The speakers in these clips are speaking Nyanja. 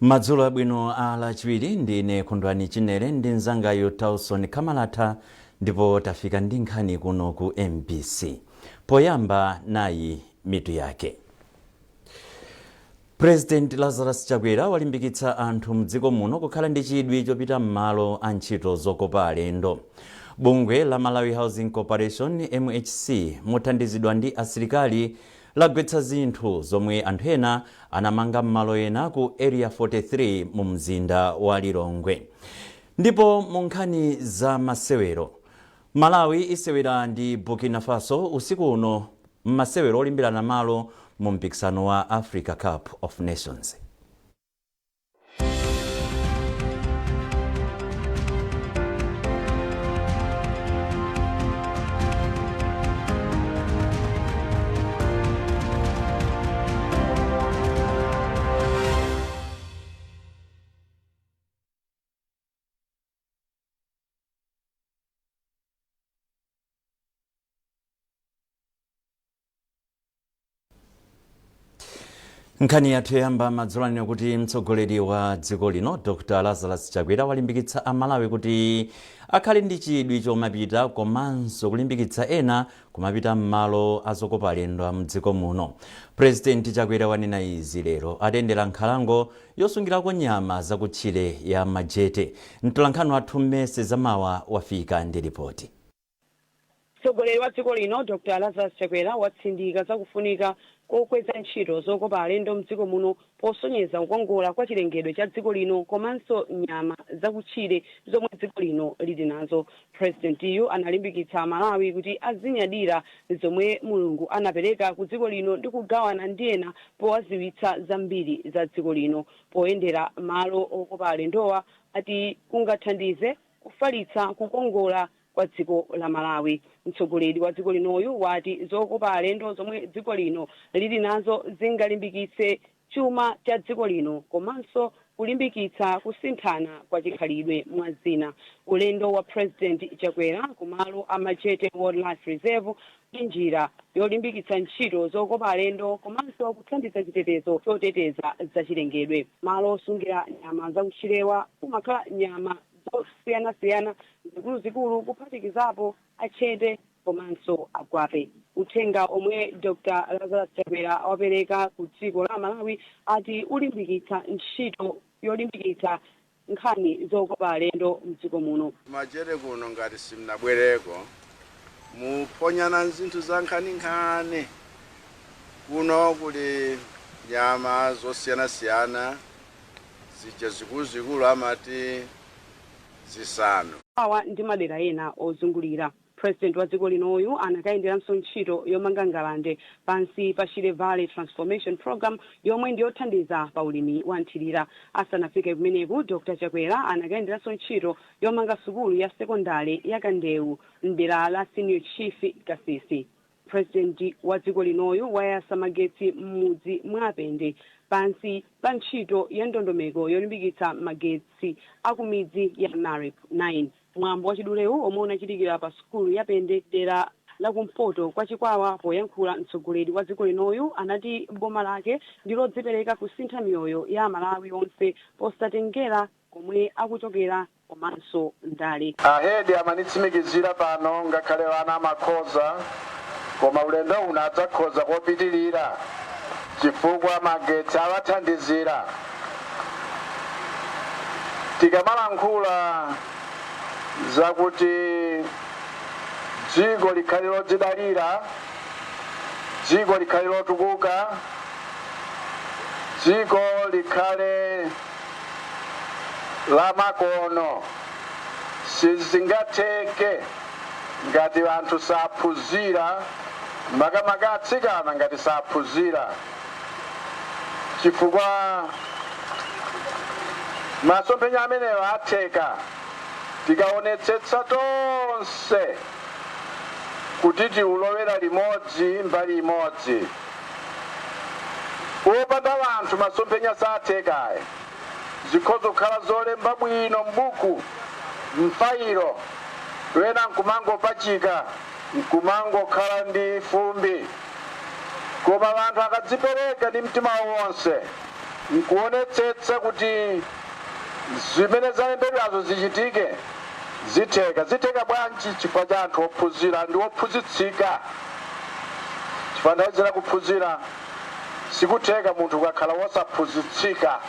Madzulo abwino a Lachiwiri. Ndine Kondwani Chinere ndi mzangayo Tauson Kamalata, ndipo tafika ndi nkhani kuno ku MBC. Poyamba, nayi mitu yake. President Lazarus Chakwera walimbikitsa anthu mdziko muno kukhala ndi chidwi chopita m'malo a ntchito zokopa alendo. Bungwe la Malawi Housing Corporation, MHC, mothandizidwa ndi asilikali lagwetsa zinthu zomwe anthu ena anamanga m'malo ena ku Area 43 mu mzinda wa Lilongwe. Ndipo mu nkhani za masewero, Malawi isewera ndi Burkina Faso usiku uno m'masewero olimbirana malo mu mpikisano wa Africa Cup of Nations. Nkhani yathu yoyamba madzulo ano kuti mtsogoleri wa dziko lino Dr Lazarus Chakwera walimbikitsa Amalawi kuti akhale ndi chidwi chomapita komanso kulimbikitsa ena kumapita m'malo azokopa alendo a mdziko muno. President Chakwera wanena izi lero atayendera nkhalango yosungirako nyama zakutchire ya Majete. Mtolankhani wathu Mmese Zamawa wafika ndi ripoti. Mtsogoleri wa dziko lino Dr Lazarus Chakwera watsindika zakufunika kokweza ntchito zokopa alendo mdziko muno posonyeza kukongola kwa chilengedwe cha dziko lino komanso nyama zakutchire zomwe dziko lino lili nazo. Presidentiyu analimbikitsa Amalawi kuti azinyadira zomwe Mulungu anapereka ku dziko lino ndi kugawana ndi ena powaziwitsa zambiri za dziko lino. Poyendera malo okopa alendowa, ati kungathandize kufalitsa kukongola kwa dziko la Malawi. Mtsogoleri wa dziko linoyu wati zokopa alendo zomwe dziko lino lili nazo zingalimbikitse chuma cha dziko lino komanso kulimbikitsa kusinthana kwa chikhalidwe, mwa zina. Ulendo wa President Chakwera kumalo a Majete Wildlife Reserve ndi njira yolimbikitsa ntchito zokopa alendo komanso kuthandiza chitetezo choteteza zachilengedwe. Malo osungira nyama zakutchirewa kumakhala nyama zosiyanasiyana zikuluzikulu, kuphatikizapo atchete komanso agwape. Uthenga omwe Dr Lazarus Chakwera wapereka ku dziko la Malawi ati ulimbikitsa ntchito yolimbikitsa nkhani zokopa alendo mdziko muno. Majete kuno, ngati simnabwereko, muphonyana zinthu za nkhaninkhani. Kuno kuli nyama zosiyanasiyana, zija zikuluzikulu amati zisanu. Awa ndi madera ena ozungulira. President wa dziko linoyu anakayenderanso ntchito yomanga ngalande pansi pa Shire Valley Transformation Program, yomwe ndi yothandiza pa ulimi wa nthirira. Asanafike kumeneku, Dr Chakwera anakayenderanso ntchito yomanga sukulu ya sekondale ya Kandewu mdera la Senior Chief Kasisi. President wa dziko linoyu wayatsa magetsi m'mudzi mwa Apende pansi pa ntchito ya ndondomeko yolimbikitsa magetsi akumidzi ya MAREP 9. Mwambo wachidulewu omwe unachitikira pa sukulu ya Pende, dera la kumpoto kwa Chikwawa. Poyankhula, mtsogoleri wa dziko linoyu anati boma lake ndi lodzipereka kusintha miyoyo ya Amalawi onse posatengera komwe akuchokera komanso ndale. Ahedi amanitsimikizira pano, ngakhale ana amakhoza, koma ulendo uno adzakhoza kopitilira chifukwa magetsi awathandizira. Tikamalankhula zakuti dziko likhale lodzidalira, dziko likhale lotukuka, dziko likhale la makono, sizingatheke ngati anthu saphunzira, makamaka atsikana ngati saphunzira, chifukwa masomphenya amenewa atheka tikaonetsetsa tonse kuti tiulowera limodzi mbali imodzi. Popanda anthu masomphenya sathekayi. Zikhoza kukhala zolemba bwino m'buku, m'failo, wena nkumangopachika, nkumangokhala ndi fumbi, koma anthu akadzipereka ndi mtima wawo wonse. Nkuonetsetsa kuti zimene zalembedwazo zichitike. Zitheka. Zitheka bwanji? Chifukwa cha anthu ophunzira ndi ophunzitsika, chifukwa nthawi zina kuphunzira sikutheka munthu ukakhala wosaphunzitsika.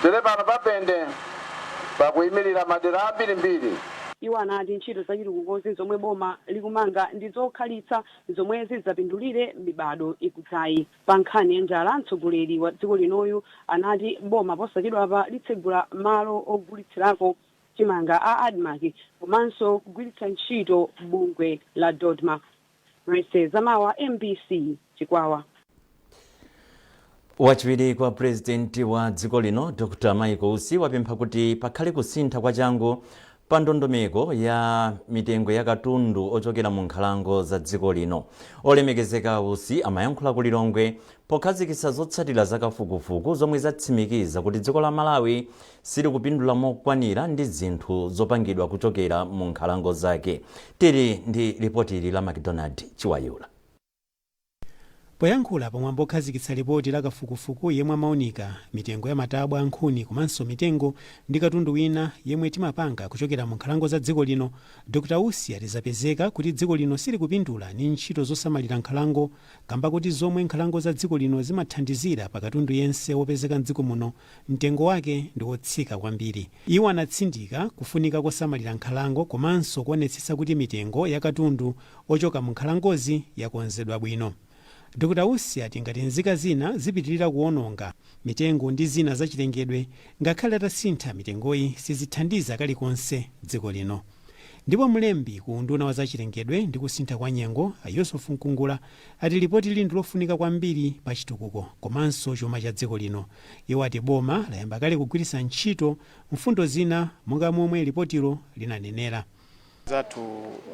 Tere pano papende pakuyimirira madera ambirimbiri. Iwo anati ntchito zachitukukozi zomwe boma likumanga ndi zokhalitsa zomwe zidzapindulire mibado ikudzayi. Pa nkhani ya njala, mtsogoleri wa dziko linoyu anati boma posachedwapa litsegula malo ogulitsirako chimanga a ADMARC komanso kugwiritsa ntchito bungwe la DoDMA. Mercy Zamawa, MBC, Chikwawa. Wachiwiri kwa purezidenti wa dziko lino, Dr Michael Usi, wapempha kuti pakhale kusintha kwachangu pa ndondomeko ya mitengo ya katundu ochokera mu nkhalango za dziko lino. Olemekezeka Usi amayankhula ku Lilongwe pokhazikitsa zotsatira za kafukufuku zomwe zatsimikiza kuti dziko la Malawi silikupindula mokwanira ndi zinthu zopangidwa kuchokera mu nkhalango zake. Tili ndi ripoti ili la McDonald Chiwayula. Poyankhula pamwambo okhazikitsa lipoti la kafukufuku yemwe amaunika mitengo ya matabwa, nkhuni komanso mitengo ndi katundu wina yemwe timapanga kuchokera mu nkhalango za dziko lino, Dr Usi ati zapezeka kuti dziko lino silikupindula ndi ntchito zosamalira nkhalango, kamba kuti zomwe nkhalango za dziko lino zimathandizira pa katundu yense wopezeka mdziko muno, mtengo wake ndi wotsika kwambiri. Iwo anatsindika kufunika kosamalira nkhalango komanso kuonetsetsa kuti mitengo ya katundu ochoka mu nkhalangozi yakonzedwa bwino. Dr Usi ati ngati nzika zina zipitirira kuwononga mitengo ndi zina zachilengedwe, ngakhale atasintha mitengoyi, sizithandiza kalikonse dziko lino. Ndipo mlembi ku unduna wa zachilengedwe ndi kusintha kwa nyengo, a Yusuf Mkungula, ati lipoti ili ndi lofunika kwambiri pa chitukuko komanso chuma cha dziko lino. Iwo ati boma layamba kale kugwiritsa ntchito mfundo zina monga momwe lipotilo linanenera. Zathu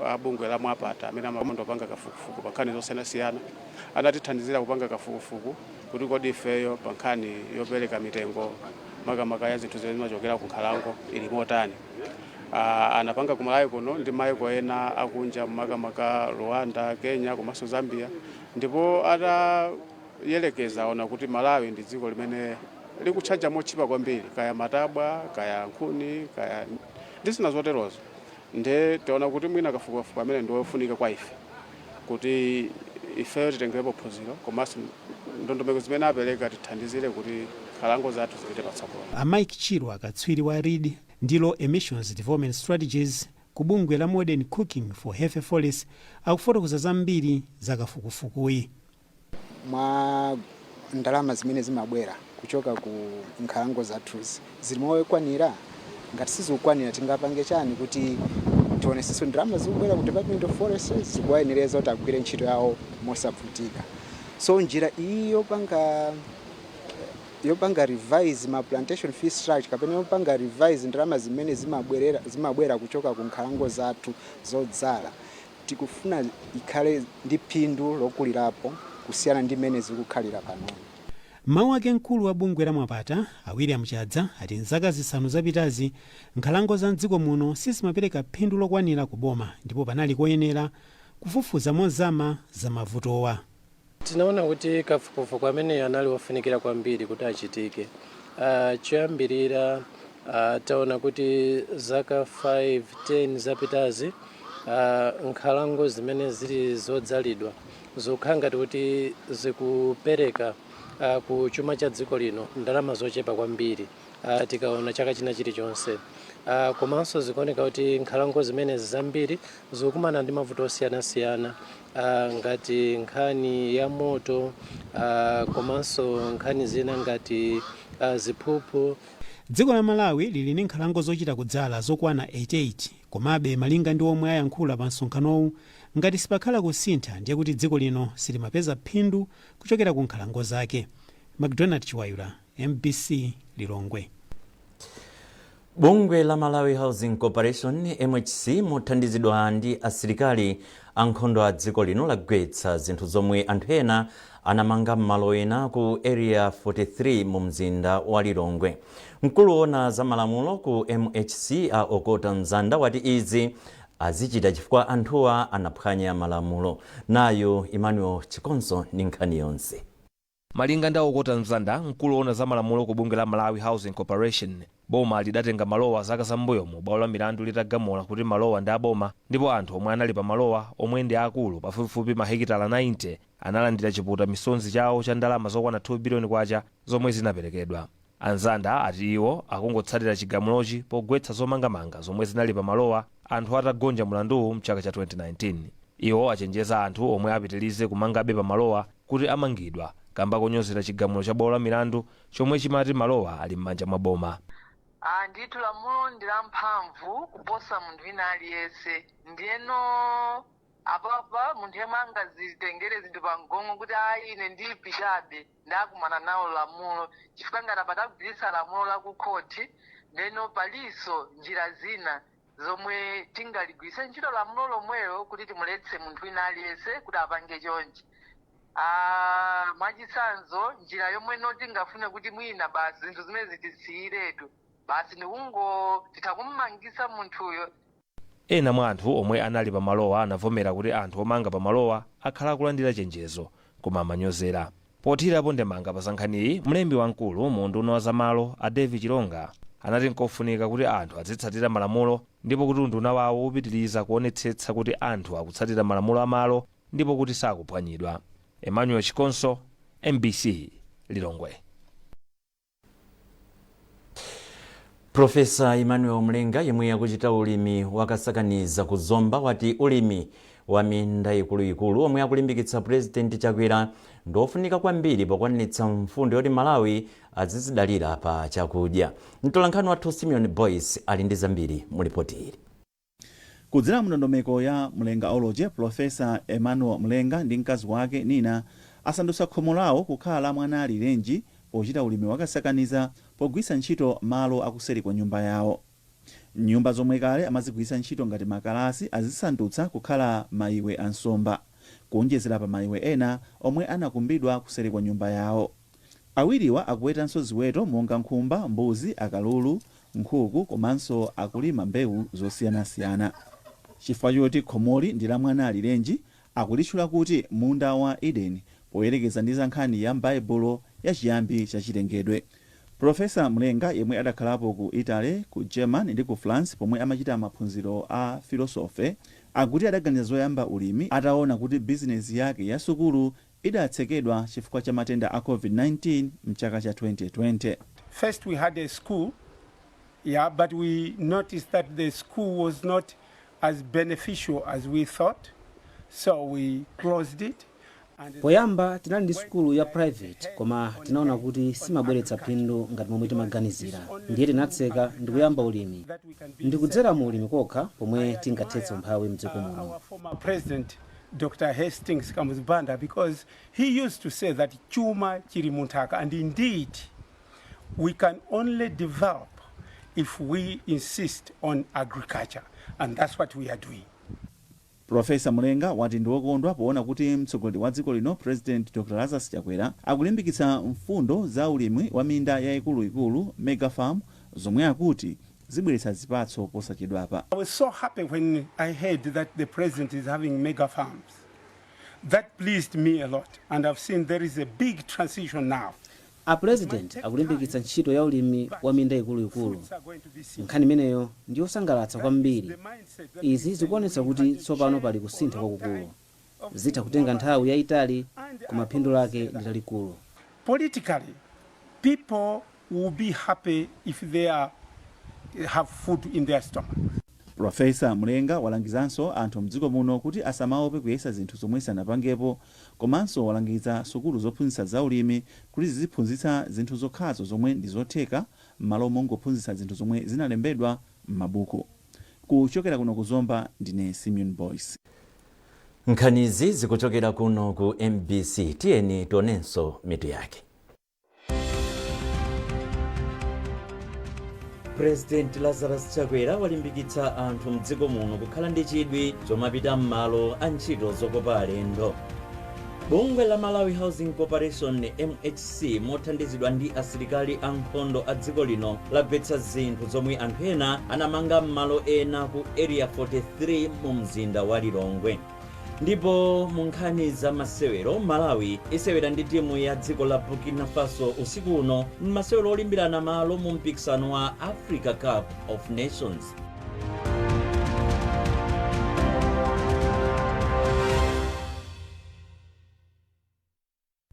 abungwe la MwAPATA amene amapanga kafukufuku pa nkhani zosiyanasiyana anatithandizira kupanga kafukufuku kuti kodi ifeyo pa nkhani yopereka mitengo, makamaka ya zinthu zimene zimachokera ku nkhalango, ili motani. Anapanga ku Malawi kuno ndi mayiko ena akunja, makamaka Rwanda, Kenya komanso Zambia, ndipo atayelekeza aona kuti Malawi ndi dziko limene likutchaja motchipa kwambiri, kaya matabwa, kaya nkhuni, kaya ndi zina zoterozo. Nde tiona kuti mwina kafukufuku amene ndi wofunika kwa ife kuti ifeyo titengerepo phunziro komanso ndondomeko zimene apereka tithandizire kuti nkhalango zathu zipite patsogolo. A Mike Chirwa, katswiri wa REDD ndi Low Emissions Development Strategies ku bungwe la Modern Cooking for Healthy Forests, akufotokoza zambiri za kafukufukuyi. Mwa ndalama zimene zimabwera kuchoka ku nkhalango zathuzi, zili mokwanira? Ngati sizikukwanira, tingapange chani kuti tionesenso ndalama zikubwera ku Department of Forestry zikuwayenereza kuti agwire ntchito yawo mosavutika? So njira iyi yopanga revise ma plantation fee structure kapena yopanga revise ndalama zimene zimabwera kuchoka ku nkhalango zathu zodzala, tikufuna ikhale ndi phindu lokulirapo kusiyana ndi mmene zikukhalira panono. Mawu ake, mkulu wa bungwe la MwAPATA, a William Chadza, ati mzaka 5 zapitazi nkhalango za mdziko muno sizimapereka phindu lokwanira ku boma ndipo panali koyenera kufufuza mozama za mavutowa. Tinaona kuti kafukufuku ameneyo anali ofunikira kwambiri kuti achitike. Choyambirira, taona kuti zaka 5 10 zapitazi, nkhalango zimene zili zodzalidwa zikukhala ngati kuti zikupereka ku chuma cha dziko lino ndalama zochepa kwambiri tikaona chaka china chilichonse. Komanso zikuoneka kuti nkhalango zimenezi zambiri zikukumana ndi mavuto osiyanasiyana, ngati nkhani ya moto, komanso nkhani zina ngati ziphuphu. Dziko la Malawi lili ndi nkhalango zochita kudzala zokwana 88. Komabe, malinga ndi omwe ayankhula pa msonkhanowu, ngati sipakhala kusintha, ndiye kuti dziko lino silimapeza phindu kuchokera ku nkhalango zake. McDonald Chiwayula, MBC, Lilongwe. Bungwe la Malawi Housing Corporation, MHC, mothandizidwa ndi asilikali ankhondo a dziko lino, lagwetsa zinthu zomwe anthu ena anamanga m'malo ena ku Area 43 mu mzinda wa Lilongwe. Mkulu woona za malamulo ku MHC, a Okota Mzanda, wati izi azichita chifukwa anthuwa anaphwanya malamulo. Nayo Emmanuel Chikonzo ndi nkhani yonse. Malinga ndi Okota Mzanda, mkulu woona za malamulo ku bungwe la Malawi Housing Corporation, boma lidatenga malowa zaka zam'mbuyomu bwalo la milandu litagamula kuti malowa ndi aboma, ndipo anthu omwe anali pa malowa, omwe ndi akulu pafupifupi mahekitala 90, analandira chiputa misonzi chawo cha ndalama zokwana 2 biliyoni kwacha zomwe zinaperekedwa. Anzanda ati iwo akungotsatira chigamulochi pogwetsa zomangamanga zomwe zinali pa malowa anthu atagonja mulanduwu mchaka cha 2019. Iwo achenjeza anthu omwe apitirize kumangabe pa malowa kuti amangidwa kamba konyozera chigamulo cha bwalo la milandu chomwe chimati malowa ali m'manja mwa boma. Ah, ndithu lamulo ndi lamphamvu kuposa munthu wina aliyense. Ndiyeno apapa munthu yemwe angazitengere zinthu pamgongo kuti ayi, ine ndiyipitabe, ndakumana nawo lamulo, chifukwa ngati apatagwiritsa lamulo la ku khoti, ndeno palinso njira zina zomwe tingaligwiritse ntchito lamulo lomwelo kuti timuletse munthu wina aliyense kuti apange chonchi. Ah, mwachitsanzo, njira yomwe no tingafune kuti mwina basi zinthu zimene zitisiyiretu basi, ndikungo titha kummangisa munthuyo. Ena mwa anthu omwe anali pamalowa anavomera kuti anthu omanga pamalowa akhala akulandira chenjezo koma amanyozera. Pothirapo ndemanga pa zankhaniyi, mlembi wamkulu mu unduna wa zamalo a David Chilonga anati nkofunika kuti anthu azitsatira malamulo, ndipo kuti unduna wawo upitiriza kuonetsetsa kuti anthu akutsatira malamulo amalo ndipo kuti sakuphwanyidwa. Emmanuel Chikonso, MBC, Lilongwe. Profesa Emmanuel Mlenga, yemwe akuchita ulimi wakasakaniza ku Zomba, wati ulimi wa minda ikuluikulu omwe akulimbikitsa Purezidenti Chakwera ndiofunika kwambiri pokwaniritsa mfundo yoti Malawi azizidalira pa chakudya. Mtolankhani wathu Simeon Boyce ali ndi zambiri mu ripoti ili. Kudzera mu ndondomeko ya Mlengaology, Pulofesa Emmanuel Mlenga ndi mkazi wake Nina asandutsa khomo lawo kukhala la mwana alirenji pochita ulimi wakasakaniza pogwiritsa ntchito malo akuseri kwa nyumba yawo. Nyumba zomwe kale amazigwiritsa ntchito ngati makalasi azisandutsa kukhala mayiwe a nsomba, kuonjezera pa mayiwe ena omwe anakumbidwa kuseri kwa nyumba yawo. Awiriwa akuwetanso ziweto monga nkhumba, mbuzi, akalulu, nkhuku komanso akulima mbewu zosiyanasiyana. Chifukwa choti khomoli ndi la mwana alirenji, akulitchula kuti munda wa Eden poyerekeza ndi za nkhani ya m'Baibulo ya chiyambi cha chilengedwe. Pulofesa Mlenga, yemwe adakhalapo ku Italy, ku German ndi ku France pomwe amachita maphunziro a filosofe, akuti adaganiza zoyamba ulimi ataona kuti bizinezi yake ya sukulu idatsekedwa chifukwa cha matenda a COVID-19 mchaka cha 2020. First we had a school, yeah, but we noticed that the school was not as beneficial as we thought, so we closed it. Poyamba tinali ndi sukulu ya private, koma tinaona kuti simabweretsa phindu ngati momwe timaganizira, ndiye tinatseka ndikuyamba ulimi. Ndikudzera mu ulimi kokha pomwe tingathetse umphawi mdziko muno. Our former president, Dr. Hastings Kamuzu Banda, because he used to say that chuma chili munthaka, and indeed, we can only develop if we insist on agriculture, and that's what we are doing. Pulofesa Mlenga wati ndi wokondwa poona kuti mtsogoleri wa dziko lino, President Dr Lazarus Chakwera, akulimbikitsa mfundo za ulimi wa minda yaikuluikulu, mega farm, zomwe akuti zibweretsa zipatso posachedwapa. I was so happy when I heard that the president is having mega farms. That pleased me a lot, and I've seen there is a big transition now. A president akulimbikitsa ntchito ya ulimi wa minda ikuluikulu. Nkhani imeneyo ndi yosangalatsa kwambiri. Izi zikuonetsa kuti tsopano pali kusintha kwakukulu. Zitha kutenga nthawi yayitali, koma phindu lake ndi lalikulu. Politically, people will be happy if they have food in their stomach. Pulofesa Mlenga walangizanso anthu mdziko muno kuti asamaope kuyesa zinthu zomwe sanapangepo, komanso walangiza sukulu zophunzitsa zaulimi kuti ziziphunzitsa zinthu zokhazo zomwe ndi zotheka m'malo mongophunzitsa zinthu zomwe zinalembedwa m'mabuku. Kuchokera kuno kuzomba, ndine Simeon Boyce. Nkhanizi zikuchokera kuno ku MBC. Tiyeni tionenso mitu yake. President Lazarus Chakwera walimbikitsa anthu mdziko muno kukhala ndi chidwi chomapita m'malo a ntchito zokopa alendo. Bungwe la Malawi Housing Corporation, MHC, mothandizidwa ndi asilikali ankhondo a dziko lino lagwetsa zinthu zomwe anthu ena anamanga m'malo ena ku Area 43 mu mzinda wa Lilongwe. Ndipo mu nkhani za masewero, Malawi isewera ndi timu ya dziko la Burkina Faso usiku uno m'masewero olimbirana malo mu mpikisano wa Africa Cup of Nations.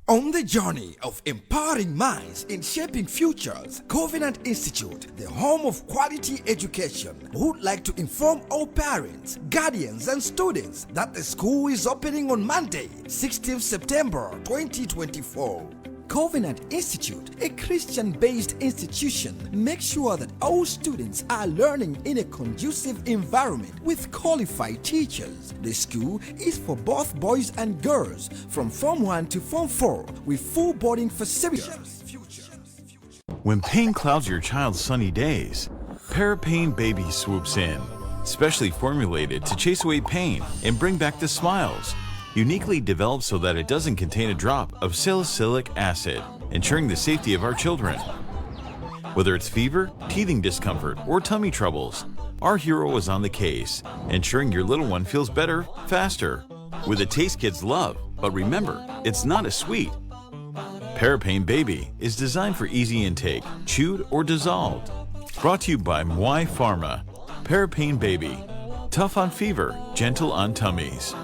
On the journey of empowering minds and shaping futures, Covenant Institute, the home of quality education, would like to inform all parents, guardians, and students that the school is opening on Monday, 16th September 2024. Covenant Institute, a Christian based institution, makes sure that all students are learning in a conducive environment with qualified teachers. The school is for both boys and girls from Form 1 to Form 4 with full boarding facilities. When pain clouds your child's sunny days, Parapain Baby swoops in, specially formulated to chase away pain and bring back the smiles. Uniquely developed so that it doesn't contain a drop of salicylic acid, ensuring the safety of our children. Whether it's fever, teething discomfort, or tummy troubles, our hero is on the case, ensuring your little one feels better, faster. With a taste kids love, but remember, it's not a sweet. Parapain Baby is designed for easy intake, chewed or dissolved. Brought to you by Mwai Pharma. Parapain Baby. Tough on fever, gentle on tummies.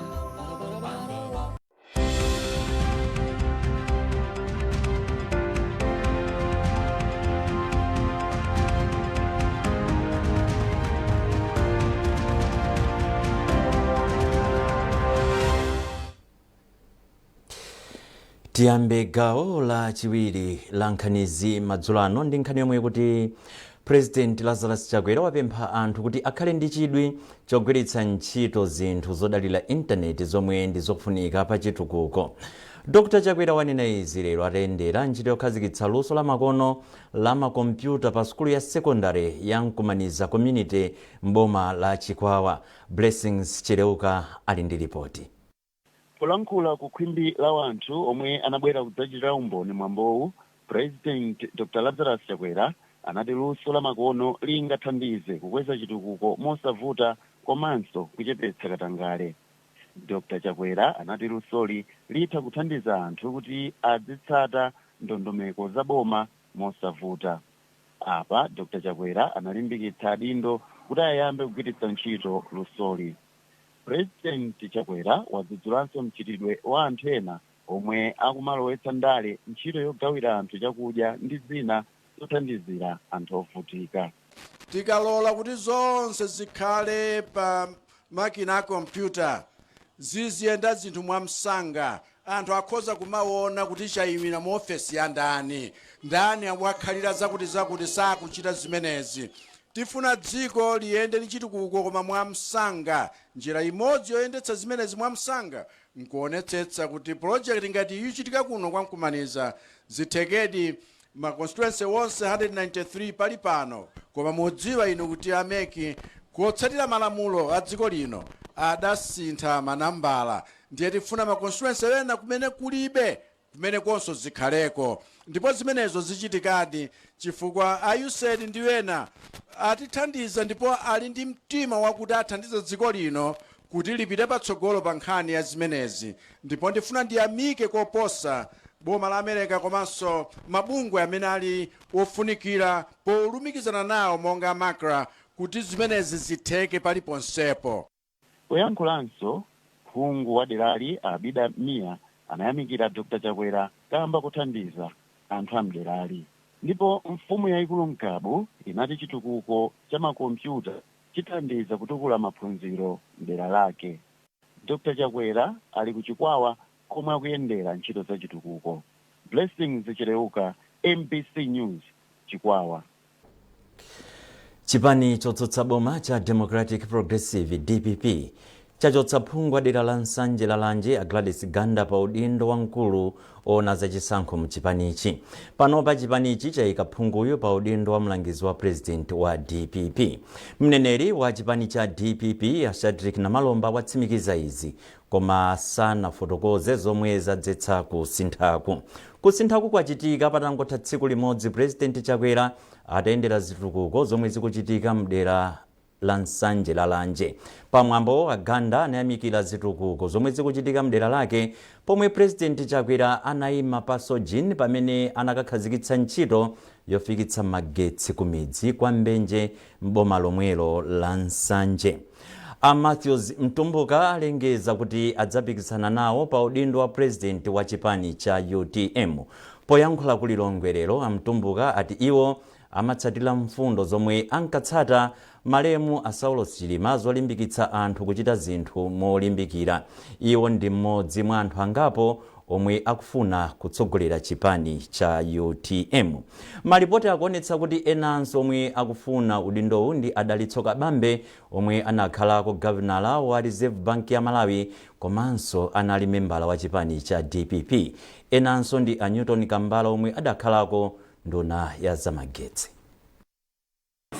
Tiyambe gawo la chiwiri la nkhanizi madzulo ano ndi nkhani yomwe kuti President Lazarus Chakwera wapempha anthu kuti akhale ndi chidwi chogwiritsa ntchito zinthu zodalira intaneti zomwe ndi zofunika pa chitukuko. Dr Chakwera wanena izi lero atayendera ntchito yokhazikitsa luso la makono la makompyuta pa sukulu ya sekondari ya Mkumaniza Community m'boma la Chikwawa. Blessings Chileuka ali ndi ripoti. Polankhula ku khwimbi la wanthu omwe anabwera kudzachitira umboni mwambowu, President Dr Lazarus Chakwera anati luso la makono lingathandize kukweza chitukuko mosavuta komanso kuchepetsa katangale. Dr Chakwera anati lusoli litha kuthandiza anthu kuti adzitsata ndondomeko za boma mosavuta. Apa Dr Chakwera analimbikitsa adindo kuti ayambe kugwiritsa ntchito lusoli. President Chakwera wadzudzulanso mchitidwe wa anthu ena omwe akumalowetsa ndale ntchito yogawira anthu chakudya ndi zina zothandizira anthu ovutika. Tikalola kuti zonse zikhale pa makina a kompyuta, ziziyenda zinthu mwamsanga. Anthu akhoza kumaona kuti chayimira mu ofesi ya ndani, ndani wakhalira zakuti zakuti sakuchita zimenezi. Tifuna dziko liyende ndi chitukuko koma mwamsanga. Njira imodzi yoyendetsa zimenezi mwamsanga nkuonetsetsa kuti project ngati ichitika kuno kwa Mkumaniza zithekedi ma constituency wonse 193 pali pano. Koma mudziwa inu kuti a MEC kutsatira malamulo a dziko lino adasintha manambala, ndiye tifuna ma constituency ena kumene kulibe kumene konso zikhaleko, ndipo zimenezo zichitikadi chifukwa a USAID ndi ena atithandiza ndipo ali ndi mtima wakuti athandize dziko lino kuti lipite patsogolo pa nkhani ya zimenezi. Ndipo ndifuna ndiyamike koposa boma la America komanso mabungwe amene ali ofunikira polumikizana nawo monga MACRA kuti zimenezi zitheke paliponsepo. Poyankhulanso, phungu wa derali Abida Mia anayamikira Dr Chakwera kamba kuthandiza anthu a mderali. Ndipo mfumu yayikulu Mgabu inati chitukuko cha makompyuta chithandiza kutukula maphunziro mdera lake. Dr Chakwera ali kuChikwawa komwe akuyendera ntchito za chitukuko. Blessings Chileuka, MBC News, Chikwawa. Chipani chotsutsa boma cha Democratic Progressive, DPP, chachotsa phungu wa dera la Nsanje Lalanje a Gladys Ganda pa udindo wamkulu ona zachisankho mchipanichi. Panopa chipanichi chayika phunguyu pa udindo wa mlangizi wa president wa DPP. Mneneri wa chipani cha DPP a Shadrick Namalomba watsimikiza izi koma sanafotokoze zomwe zadzetsa kusinthaku. Kusinthaku kwachitika patangotha tsiku limodzi President Chakwera atayendera zitukuko zomwe zikuchitika mdera. la Nsanje Lalanje. Pamwambo, Aganda anayamikira zitukuko zomwe zikuchitika mdera lake, pomwe President Chakwera anayima pa Sojin pamene anakakhazikitsa ntchito yofikitsa magetsi ku midzi kwa Mbenje m'boma lomwelo la Nsanje. A Matthews Mtumbuka alengeza kuti adzapikisana nawo pa udindo wa president wa chipani cha UTM. Poyankhula ku Lilongwe lero, Amtumbuka ati iwo amatsatira mfundo zomwe ankatsata malemu a Saulos Chilima zolimbikitsa anthu kuchita zinthu molimbikira. Iwo ndi mmodzi mwa anthu angapo omwe akufuna kutsogolera chipani cha UTM. Malipoti akuonetsa kuti enanso omwe akufuna udindowu ndi Adalitso Kabambe, omwe anakhalako gavenala wa Reserve Bank ya Malawi komanso anali membala wa chipani cha DPP. Enanso ndi a Newton Kambala, omwe adakhalako nduna ya zamagetsi.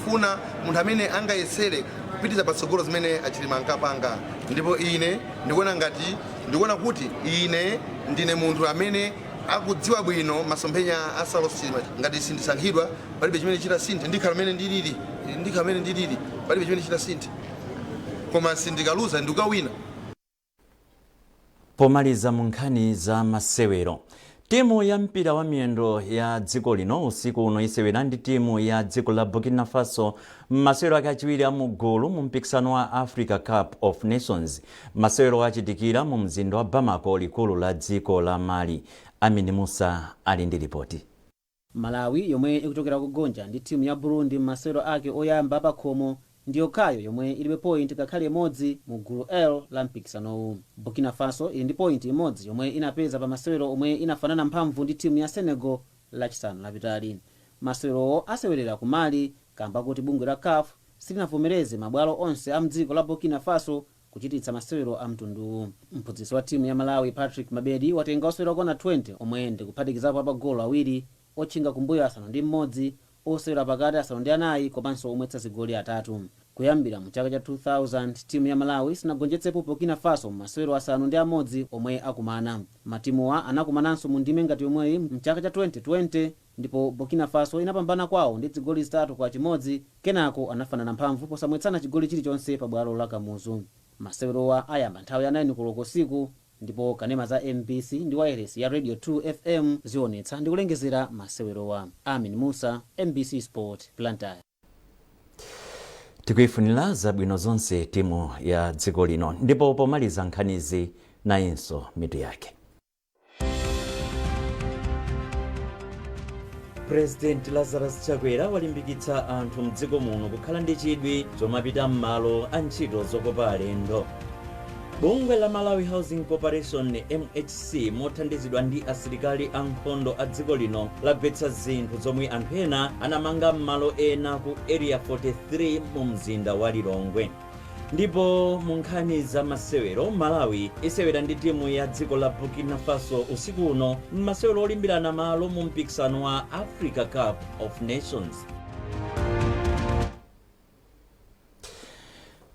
Funa munthu amene angayesere kupitiza patsogolo zimene aChilima ankapanga, ndipo ine ndikuona ngati, ndikuona kuti ine ndine munthu amene akudziwa bwino masomphenya a Saulos Chilima. Ngati sindisankhidwa, palibe chimene chitasinthe. Ndikhala amene ndilili, ndikhala amene ndilili, palibe chimene chitasinthe. Koma sindikaluza, ndikukawina. Pomaliza mu nkhani za masewero, timu ya mpira wa miyendo ya dziko lino usiku uno isewera ndi timu ya dziko la Burkina Faso m'masewero ake achiwiri a mugulu mu mpikisano wa Africa Cup of Nations. Masewero achitikira mu mzinda wa Bamako, likulu la dziko la Mali. Amini Musa ali ndi ripoti. Malawi, yomwe ikuchokera kugonja ndi timu ya Burundi m'masewero ake oyamba pakhomo, ndi yokhayo yomwe ilibe point ngakhale imodzi mu gulu L la mpikisanowu. Burkina Faso ili ndi point imodzi yomwe inapeza pa masewero omwe inafanana mphamvu ndi timu ya Senegal Lachisanu lapitali. Masewerowo asewerera ku Mali kamba kuti bungwe la CAF silinavomereze mabwalo onse a mdziko la Burkina Faso kuchititsa masewero a mtunduwu. Mphunzitsi wa timu ya Malawi, Patrick Mabedi, watenga osewera okwana 20, omwe ndikuphatikizapo apagolo awiri, otchinga kumbuyo 6, osewera pakati 4, komanso omwetsa zigoli atatu. Kuyambira mu chaka cha 2000, timu ya Malawi sinagonjetsepo Burkina Faso m'masewero 6 omwe akumana. Matimuwa anakumananso mu ndime ngati yomweyi mchaka cha 2020, ndipo Burkina Faso inapambana kwawo ndi zigoli 3-1. Kenako anafanana mphamvu posamwetsana chigoli chilichonse pa bwalo la Kamuzu. Masewerowa ayamba nthawi ya 9 koloko usiku, ndipo kanema za MBC ndi wireless ya Radio 2 FM zionetsa ndi kulengezera masewerowa. Amin Musa, MBC Sport, Blantyre. Tikuifunira zabwino zonse timu ya dziko lino. Ndipo pomaliza nkhanizi, nayinso mitu yake. President Lazarus Chakwera walimbikitsa anthu mdziko muno kukhala ndi chidwi chomapita m'malo a ntchito zokopa alendo. Bungwe la Malawi Housing Corporation, MHC, mothandizidwa ndi asilikali ankhondo a dziko lino lagwetsa zinthu zomwe anthu ena anamanga m'malo ena ku Area 43 mu mzinda wa Lilongwe. Ndipo mu nkhani za masewero, Malawi isewera ndi timu ya dziko la Burkina Faso usiku uno m'masewero olimbirana malo mu mpikisano wa Africa Cup of Nations.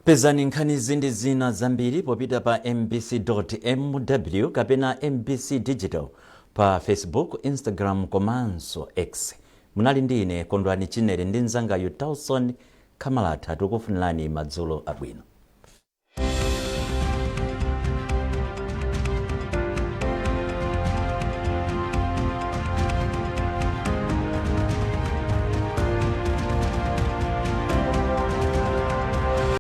Pezani nkhanizi ndi zina zambiri popita pa mbc.mw kapena MBC Digital pa Facebook, Instagram komanso X. Munali ndi ine Kondwani Chinere ndi mnzangayu Tawson Kamalatha. Tikufunirani madzulo abwino.